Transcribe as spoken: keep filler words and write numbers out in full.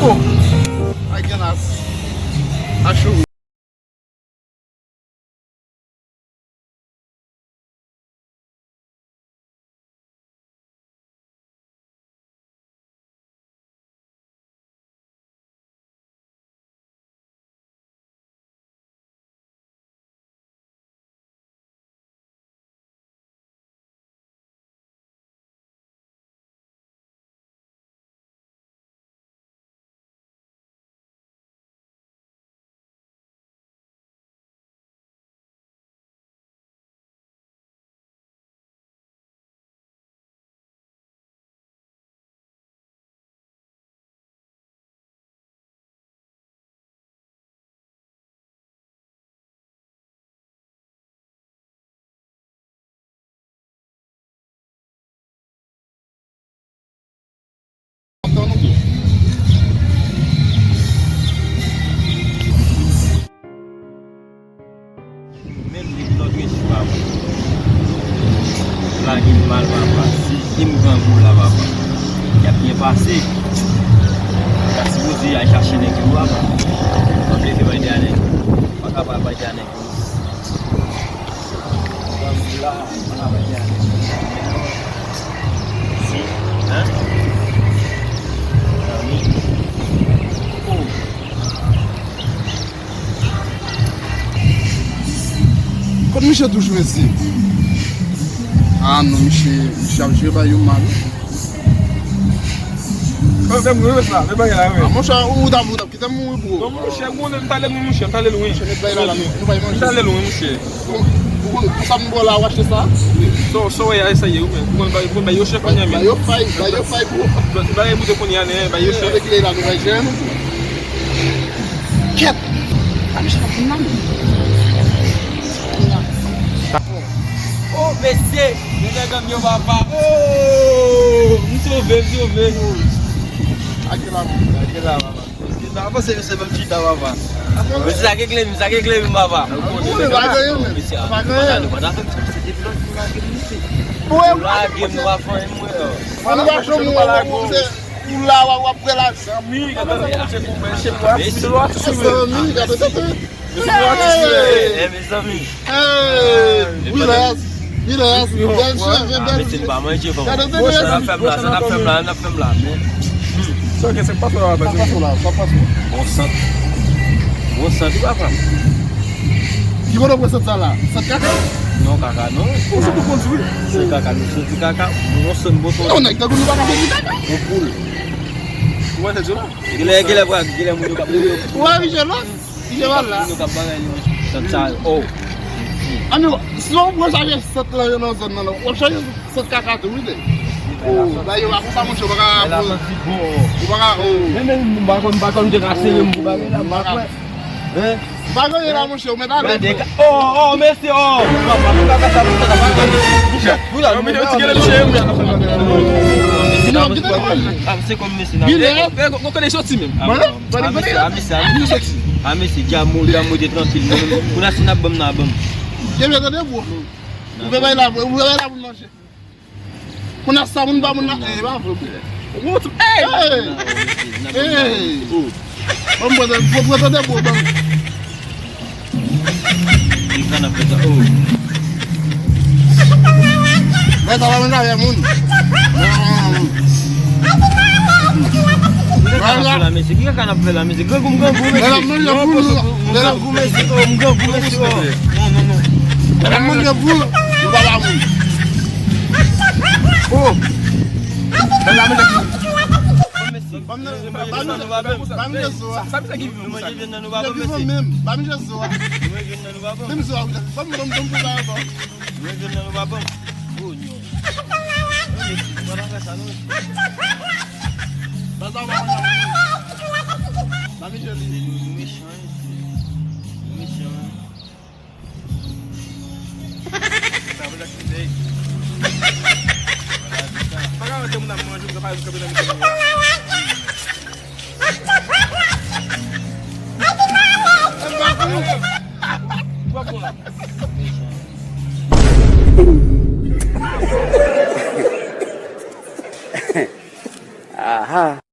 Ay, gen nas. A chou. Menm li lòt rejim, papa. Lage m mal, papa. Si m grangou la, papa, y ap byen pase. Ou ta sipoze al chache nèg yo, papa. Mwen vle fè bay de a nèg yo. Pa ka pa bay de a nèg yo. Grangou la, pa ka bay de a nèg yo. Si, hein? Zanmi. Oh. Kot misye touch mesye? Ah non, misye, misye ap jwe ba yo mal. Oh, men mwen sa, men bagay la, men. Ah, monchè, ou, ou t ap, ou t ap kite m mouri, bro. Bon, monchè, gwo, m t ale lwen, monchè, m t ale lwen. Monchè, nou bay la, la, nou bay manje. M t ale lwen, monchè. Bon, ou konn, pou sa m bò la, ou achte sa? So, so, wè, sa ye, ou konn bay, ou konn bay yo chèf, kounye a, men. Bay yo fay, bay yo fay, bro. Bagay boute kounye a, nen, bay yo chèf. Avèk kilè la, nou bay jèn. Kèt! A, misye pa konn nan. Oh, mesye, gen nèg an m yo, papa. Oh, m sove, m sove. Ake la, ake la, papa. Chita, avanse, mesye, menm chita, papa. Mesye, sa gen klemi, sa gen klemi, papa. Ou pa gen, men. Mesye, pa gen. Nou pa ta fè misye depi lòt jou lage m, mesye. Ou lage m, nou pa fè anyen, mwen. Ou pa janm wè, ou la, w ap pran lajan. Zanmi, gade, gade, gade, gade, gade. Zanmi, gade, gade. Hey, mezanmi. Hey, relax, relax, bèl cheve, bèl. Mesye, n pa manje, fanm. Gade, gade, gade. Sa n ap fè m la, sa n ap fè m la, n ap fè m la, men. Sa gen, se pa fè la, sa pa fè la, sa pa fè. Bon sant. Bon sant, wi, papa. Ki kote w pran sant sa la? Sant kaka? Non, kaka, non. Ou sot ou kondi, wi. Sant kaka, nou soti kaka. Bon sant, bon sant. Non, nèg, tankou nou pa ka kondi kaka. Bon poul. Ou wè, nèg yo la. Gilè, gilè, bra, gilè, moun yo k ap leve yo. Ou wè, Michel, non? Li te mal la. Moun yo k ap bagay li, sant sa yo. Oh. Ami, si w pran chaje sant lan yo nan zòn nan, w ap chaje sant kaka tou, wi, de. Oh, ba yo pa konsa, monchè, ou pa ka. Ou pa ka, oh. Men, men, m pa konn, m pa konn, m te ka sere m pou bagay la, m pa kwè. Hein? Pa gen anyen la, monchè, ou mèt ale. Oh, oh, mesye, oh. Papa, nou pa ka sa pou sa, sa pa. Michel, wi la, nou mete yon ti kele chè, wi. Sinon, kite nou ale. Ah, se kòm mesye, nan. Gilè. Eh, eh, ou konnen soti menm. Mwen? A mesye, a mesye, a mesye, a mesye, djamou, djamou, te trankil. Mwen, pou nan si n ap ban m, nan ban m. Djamou, tande, bro. Ou fè bay la, ou fè bay la pou manje. Moun ap sa, moun ba moun nan, eh, pa vre, bro. Ou gon ti, hey! Hey! Hey! Ban m pran, pran, pran tande, bro, ban m. Li pran nan fè sa, oh. Mwen sa pa menm avè moun. Ki ka fè la, mesye? Ki ka n ap fè la, mesye? Grangou, m grangou, mesye. Lè l ap manje poul, lè l ap grangou, mesye. Oh, m grangou, mesye, oh. Non, non, non. Lè l ap manje poul, nou pa ba moun. Oh. Lè l ap manje poul. Ban m nan, ban m nan, ban m nan zo a. Sa, sa, sa ki vivan menm. Ban m nan zo a. Menm zo a, wi. Ban m, ban m, ban m pou ba yo, bon. Mwen jwenn nan nou pa bon. Oh, non. Mwen pa fè sa, non. Baz la, ou pa konn sa pou mwen. Ba Michel li. Nou, nou mechan, wi. Nou mechan, wi. Sa vle di ki nèg. Pa ka wè moun ap manje, ou ka pa kanpe nan mitan yo. Aha.